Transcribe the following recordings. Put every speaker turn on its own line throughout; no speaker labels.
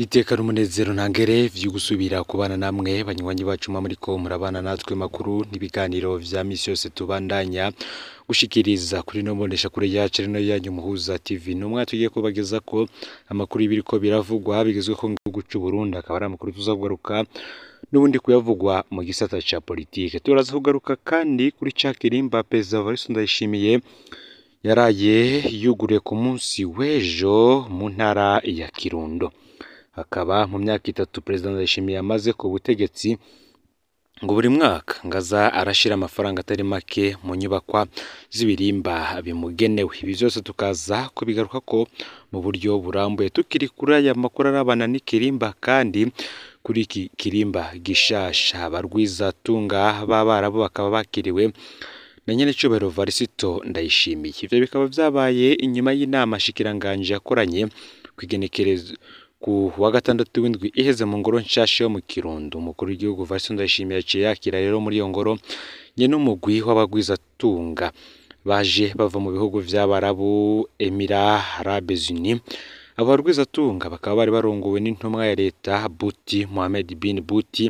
Iteka n'umunezero ntangere vyo gusubira kubana namwe banywanyi bacu muriko murabana natwe makuru n'ibiganiro vya misi yose tubandanya gushikiriza kuri no mbonesha kure yacu rino yanyu Muhuza TV. Numwe tugiye kubageza ko amakuru y'ibiriko biravugwa bigezweho mu gihugu c'u Burundi, akaba ari amakuru tuzakugaruka n'ubundi kuyavugwa mu gisata ca politike. Turaza kugaruka kandi kuri ca kirimba Perezida Evariste Ndayishimiye yaraye yuguriye ku munsi w'ejo mu ntara ya Kirundo. Hakaba mu myaka 3 Perezida Ndayishimiye amaze ku butegetsi, ngo buri mwaka ngaza arashira amafaranga atari make mu nyubakwa z'ibirimba bimugenewe. Ibi vyose tukaza kubigaruka ko mu buryo burambuye. Tukiri kuri aya makuru arabana n'ikirimba, kandi kuri iki kirimba gishasha abarwizatunga b'abarabu bakaba bakiriwe na nyenecubahiro Evariste Ndayishimiye. Ivyo bikaba vyabaye inyuma y'inama shikiranganje yakoranye kw'igenekerezo ku wa gatandatu w'indwi iheze mu ngoro nshasha yo mu Kirundo. Umukuru w'igihugu Evariste Ndayishimiye yaciye yakira rero muri iyo ngoro nyene umugwi w'abagwizatunga baje bava mu bihugu vy'Abarabu, Emirats Arabes Unis. Abo barwizatunga bakaba bari barongowe n'intumwa ya leta Buti Mohamed bin Buti,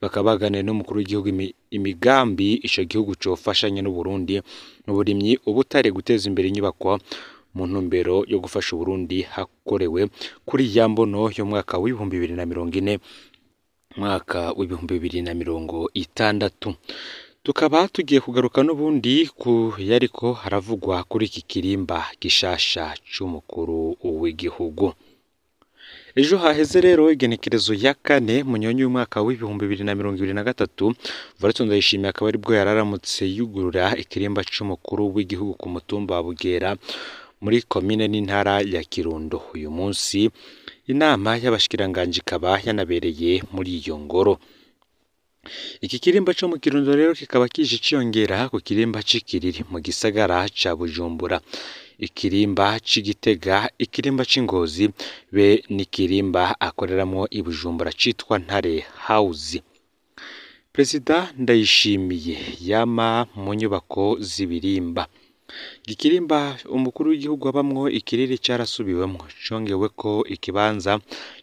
bakaba baganiriye n'umukuru w'igihugu imigambi ico gihugu cofashanya n'Uburundi mu burimyi, ubutare, guteza imbere inyubakwa mu ntumbero yo gufasha Uburundi hakorewe kuri ya mbono y'umwaka w'2040 mwaka w'2060. Tukaba tugiye kugaruka n'ubundi ku yariko haravugwa kuri iki kirimba gishasha c'umukuru w'igihugu. Ejo haheze rero igenekerezo ya 4 Munyonyo y'umwaka w'2023, Evariste Ndayishimiye akaba aribwo yararamutse yugurura ikirimba c'umukuru w'igihugu ku mutumba wa Bugera muri komine n'intara ya Kirundo. Uyu munsi inama y'abashikiranganje ikaba yanabereye muri iyo ngoro. Iki kirimba co mu Kirundo rero kikaba kije ciyongera ku kirimba c'Ikiriri mu gisagara ca Bujumbura, ikirimba c'Igitega, ikirimba c'Ingozi be n'ikirimba akoreramwo i Bujumbura citwa Ntare House. Perezida Ndayishimiye yama mu nyubako z'ibirimba. Ikirimba umukuru w'igihugu abamwo Ikiriri carasubiwemwo, congeweko ikibanza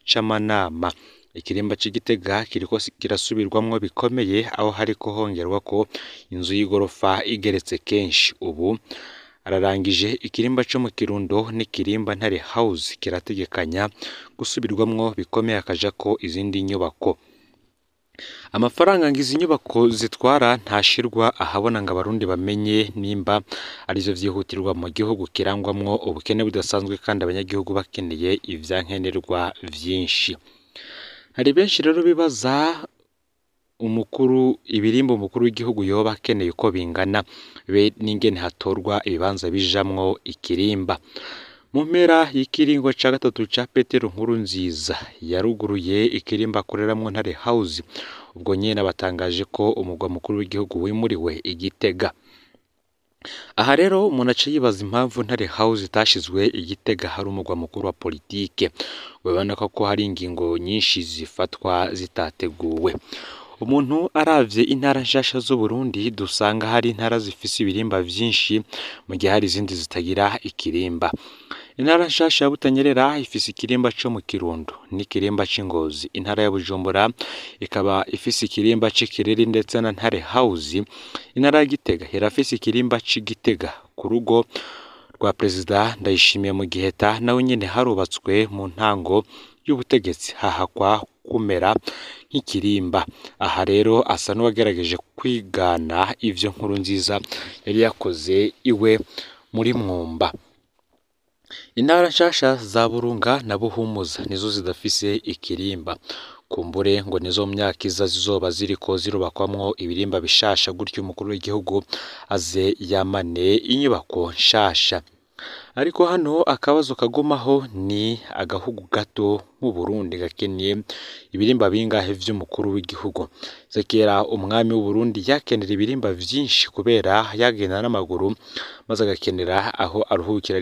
c'amanama. Ikirimba c'Igitega kiriko kirasubirwamwo bikomeye, aho hariko hongerwako inzu y'igorofa igeretse kenshi. Ubu ararangije ikirimba co mu Kirundo n'ikirimba Ntare House kirategekanya gusubirwamwo bikomeye hakajako izindi nyubako. Amafaranga ngo izi nyubako zitwara ntashirwa ahabona ngo abarundi bamenye nimba arivyo vyihutirwa mu gihugu kirangwamwo ubukene budasanzwe kandi abanyagihugu bakeneye ivyankenerwa vyinshi. Hari benshi rero bibaza umukuru ibirimba umukuru w'igihugu yoba akeneye uko bingana be n'ingene hatorwa ibibanza bijamwo ikirimba. Mu mpera y'ikiringo ca 3 ca Petero Nkurunziza yaruguruye ikirimba akoreramwo Ntare House, ubwo nyene batangaje ko umugwa mukuru w'igihugu wimuriwe i Gitega. Aha rero umuntu aca yibaza impamvu Ntare House itashizwe i Gitega hari umugwa mukuru wa politike. Biboneka ko hari ingingo nyinshi zifatwa zitateguwe. Umuntu aravye intara nshasha z'Uburundi dusanga hari intara zifise ibirimba vyinshi mu gihe hari izindi zitagira ikirimba. Intara nshasha ya Butanyerera ifise ikirimba co mu Kirundo n'ikirimba c'Ingozi. Intara ya Bujumbura ikaba ifise ikirimba c'Ikiriri ndetse na Ntare House. Intara ya Gitega irafise ikirimba c'Igitega ku rugo rwa Perezida Ndayishimiye mu Giheta, nawe nyene harubatswe mu ntango y'ubutegetsi hahakwa kumera nk'ikirimba. Aha rero asa n'uwagerageje kwigana ivyo Nkurunziza yari yakoze iwe muri Mwumba. Intara nshasha za Burunga na Buhumuza nizo zidafise ikirimba. Kumbure ngo nizo mu myaka iza zizoba ziriko zirubakwamwo ibirimba bishasha, gutyo umukuru w'igihugu aze yamane inyubako nshasha. Ariko hano akabazo kagumaho ni agahugu gato nk'Uburundi gakeneye ibirimba bingahe vy'umukuru w'igihugu. Zekera umwami w'Uburundi yakenera ibirimba vyinshi kubera yagenda n'amaguru, maze agakenera aho aruhukira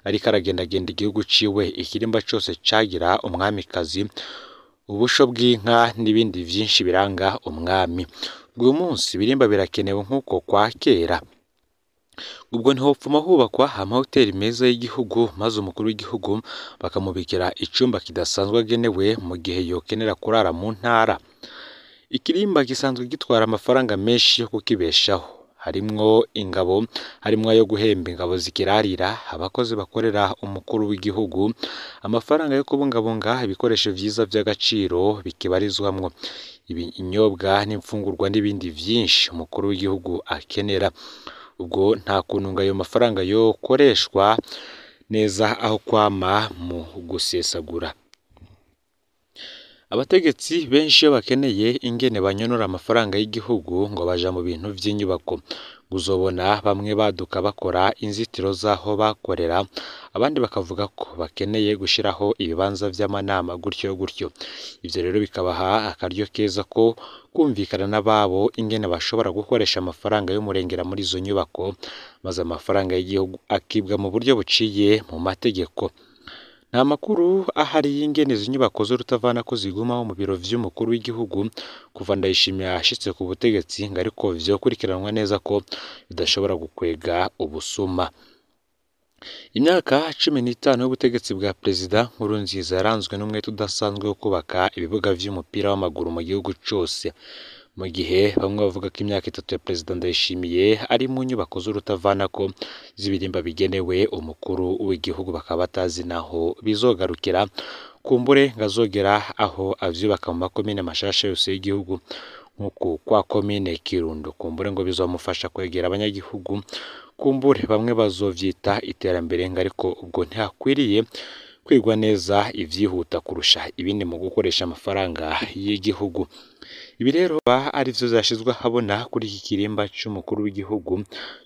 ariko aragendagenda igihugu ciwe. Ikirimba cose cagira umwamikazi, ubusho bw'inka n'ibindi vyinshi biranga umwami. Uyu munsi ibirimba birakenewe nk'uko kwa kera. Ubwo ntihopfuma hubakwa amahoteli meza y'igihugu, maze umukuru w'igihugu bakamubikira icumba kidasanzwe agenewe mu gihe yokenera kurara mu ntara. Ikirimba gisanzwe gitwara amafaranga menshi yo kukibeshaho, harimwo ingabo, harimwo ayo guhemba ingabo zikirarira, abakozi bakorera umukuru w'igihugu, amafaranga yo kubungabunga ibikoresho vyiza vy'agaciro bikibarizwamwo, ibinyobwa n'imfungurwa n'ibindi vyinshi umukuru w'igihugu akenera. Ubwo nta kuntu ngo ayo mafaranga yokoreshwa neza aho kwama mu gusesagura. Abategetsi benshi iyo bakeneye ingene banyonora amafaranga y'igihugu ngo baja mu bintu vy'inyubako, uzobona bamwe baduka bakora inzitiro z'aho bakorera, abandi bakavuga ko bakeneye gushiraho ibibanza vy'amanama gutyo gutyo. Ivyo rero bikabaha akaryo keza ko kumvikana n'ababo ingene bashobora gukoresha amafaranga y'umurengera muri izo nyubako, maze amafaranga y'igihugu akibwa mu buryo buciye mu mategeko. Nta makuru ahari y'ingene izo nyubako z'urutavanako zigumaho mu biro vy'umukuru w'igihugu kuva Ndayishimiye ashitse ku butegetsi, ngo ariko vyokurikiranwa neza ko bidashobora gukwega ubusuma. Imyaka 15 y'ubutegetsi bwa Perezida Nkurunziza yaranzwe n'umwete udasanzwe wo kubaka ibibuga vy'umupira w'amaguru mu gihugu cose, mu gihe bamwe bavuga ko imyaka 3 ya Perezida Ndayishimiye ari mu nyubako z'urutavanako z'ibirimba bigenewe umukuru w'igihugu, bakaba batazi naho bizogarukira, kumbure ngo azogera aho avyubaka mu makomine mashasha yose y'igihugu nk'uku kwa komine Kirundo, kumbure ngo bizomufasha kwegera abanyagihugu, kumbure bamwe bazovyita iterambere ngo ariko ubwo ntihakwiriye kwigwa neza ivyihuta kurusha ibindi mu gukoresha amafaranga y'igihugu. Ibi rero arivyo vyashizwe ahabona kuri iki kirimba c'umukuru w'igihugu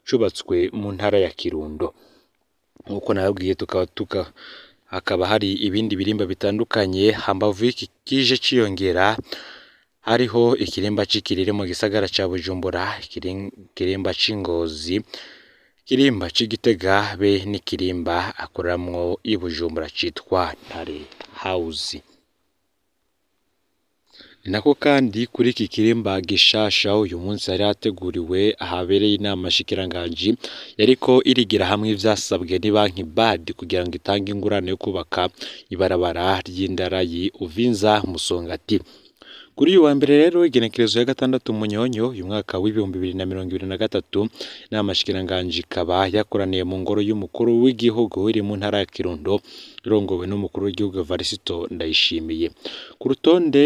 cubatswe mu ntara ya Kirundo. Nk'uko nababwiye hakaba hari ibindi birimba bitandukanye hambavu y'iki kije ciyongera, hariho ikirimba c'Ikiriri mu gisagara ca Bujumbura, ikirimba c'Ingozi, ikirimba c'Igitega be n'ikirimba akoreramwo i Bujumbura citwa Ntare House. Ni nako kandi kuri iki kirimba gishasha uyu munsi hari hateguriwe ahabereye inama nshikiranganji yariko irigira hamwe ivyasabwe n'ibanki BAD kugira ngo itange ingurane yo kubaka ibarabara ry'Indarayi Uvinza Musongati. Kuri uyu wa mbere rero igenekerezo ya 6 Munyonyo uyu mwaka w'2023, inama nshikiranganji ikaba yakoraniye mu ngoro y'umukuru w'igihugu iri mu ntara ya Kirundo, irongowe n'umukuru w'igihugu Evariste Ndayishimiye. Ku rutonde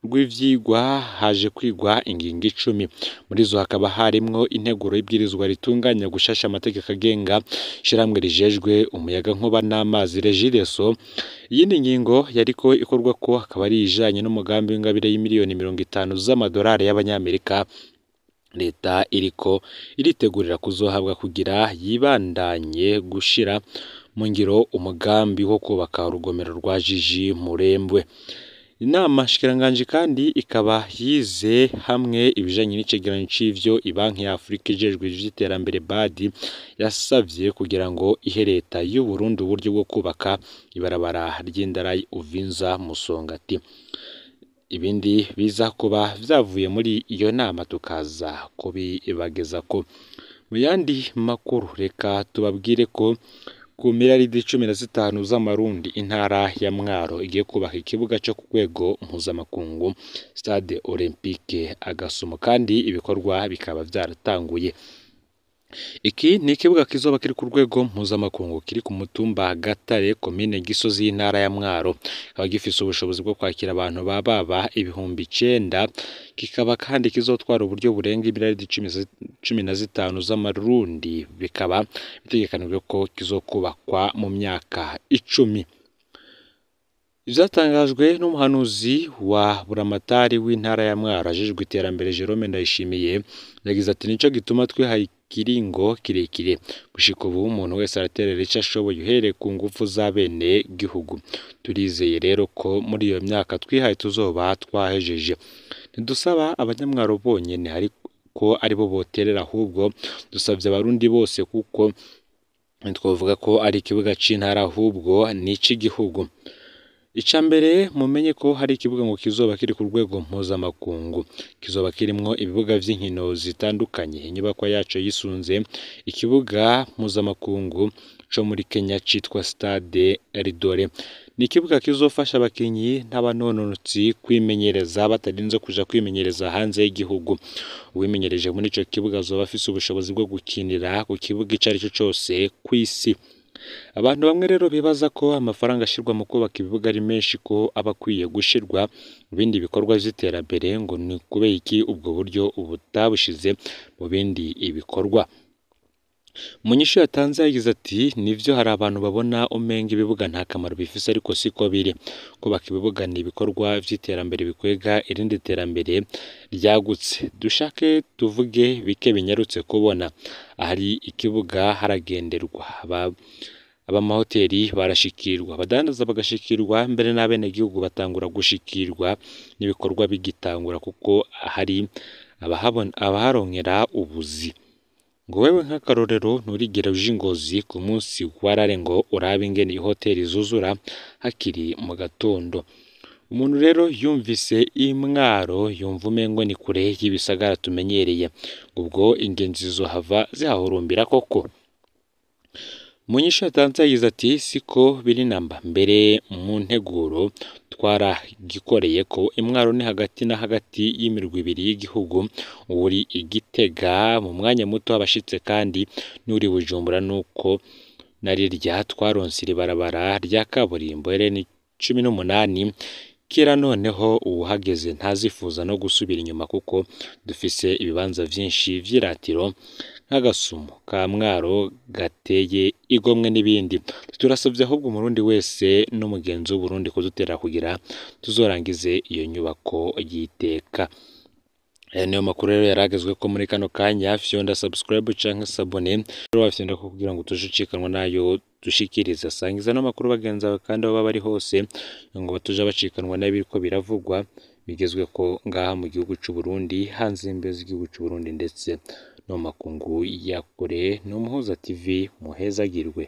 rw'ivyigwa haje kwigwa ingingo 10, muri zo hakaba harimwo integuro y'ibwirizwa ritunganya gushasha amategeko agenga ishirahamwe rijejwe umuyagankuba n'amazi REGIDESO. Iyindi ngingo yariko ikorwako akaba ari iyijanye n'umugambi w'ingabire y'imiliyoni 50 z'amadolari y'abanyamerika leta iriko iritegurira kuzohabwa kugira yibandanye gushira mu ngiro umugambi wo kubaka urugomero rwa Jiji Murembwe. Inama nshikiranganji kandi ikaba yize hamwe ibijanye n'icegeranyo c'ivyo ibanki ya Afrika ijejwe ivy'iterambere BAD yasavye kugira ngo ihe leta y'u Burundi uburyo bwo kubaka ibarabara ry'Indarayi Uvinza Musongati. Ibindi biza kuba vyavuye muri iyo nama tukaza kubibagezako. Mu yandi makuru reka tubabwire ko ku miliyaridi 15 z'amarundi intara ya Mwaro igiye kubaka ikibuga co ku rwego mpuzamakungu Stade Olympique Agasumo, kandi ibikorwa bikaba vyaratanguye. Iki ni ikibuga kizoba kiri ku rwego mpuzamakungu kiri ku mutumba Gatare komine Gisozi y'intara ya Mwaro, kikaba gifise ubushobozi bwo kwakira abantu bababa 9000, kikaba kandi kizotwara uburyo burenga imiliyaridi 15 z'amarundi, bikaba bitegekanijwe ko kizokubakwa mu myaka 10. Ivyatangajwe n'umuhanuzi wa Buramatari w'intara ya Mwaro ajejwe iterambere Jerome Ndayishimiye, yagize ati nico gituma twihaye ikiringo kirekire gushika ubu umuntu wese araterera ico ashoboye uhereye ku nguvu za bene gihugu. Turizeye rero ko muri iyo myaka twihaye tuzoba twahejeje. Ntidusaba abanyamwaro bonyene ariko aribo boterera, ahubwo dusavye abarundi bose, kuko ntitwovuga ko ari ikibuga c'intara ahubwo ni ic'igihugu. Ica mbere mumenye ko hari ikibuga ngo kizoba kiri ku rwego mpuzamakungu, kizoba kirimwo ibibuga vy'inkino zitandukanye. Inyubakwa yaco yisunze ikibuga mpuzamakungu co muri Kenya citwa Stade Eldoret. Ni ikibuga kizofasha abakinyi n'abanonotsi kwimenyereza batarinze kuja kwimenyereza hanze y'igihugu. Uwimenyereje muri ico kibuga azoba afise ubushobozi bwo gukinira ku kibuga ico arico cose kw'isi. Abantu bamwe rero bibaza ko amafaranga ashirwa mu kubaka ibibuga ari menshi, ko aba akwiye gushirwa mu bindi bikorwa vy'iterambere, ngo ni kubera iki ubwo buryo butabushize mu bindi bikorwa. Mu nyishu yatanze yagize ati nivyo hari abantu babona umenga ibibuga nta kamaro bifise, ariko siko biri. Kubaka ibibuga ni ibikorwa vy'iterambere bikwega irindi terambere ryagutse. Dushake tuvuge bike binyarutse kubona. Ahari ikibuga haragenderwa, abamahoteli barashikirwa, abadandaza bagashikirwa, mbere n'abenegihugu batangura gushikirwa n'ibikorwa bigitangura, kuko hari abaharonkera ubuzi. Ngo wewe nk'akarorero nturigera uja i Ngozi ku munsi warare ngo urabe ingene ihoteli zuzura hakiri mu gatondo. Umuntu rero yumvise imwaro yumva umengo ni kure y'ibisagara tumenyereye, ubwo ingenzi zizohava zihahurumbira koko. Mu nyishu yatanze yagize ati siko biri namba, mbere mu nteguro twaragikoreye ko imwaro ni hagati na hagati y'imirwi ibiri y'igihugu, uwuri i Gitega mu mwanya muto abashitse kandi n'uri Bujumbura, nuko narirya twaronse iri barabara rya kaburimbo RN 18 kera, noneho uwuhageze ntazifuza no gusubira inyuma kuko dufise ibibanza vyinshi vy'iratiro nk'agasumo ka Mwaro gateye igomwe n'ibindi. Turasavye ahubwo umurundi wese n'umugenzi w'Uburundi kudutera kugira tuzorangize iyo nyubako y'iteka. Aya niyo makuru rero yaragezweko muri kano kanya. Fyonda subscribe canke s'abonner wafyonda ko kugira ngo tuje ucikanwa nayo dushikiriza. Sangiza n'amakuru bagenzi bawe kandi aho baba bari hose ngo batuje bacikanwa n'ibiriko biravugwa bigezweko ngaha mu gihugu c'u Burundi, hanze y'imbibe z'igihugu c'u Burundi ndetse no mu makungu ya kure. Ni Umuhuza TV, muhezagirwe.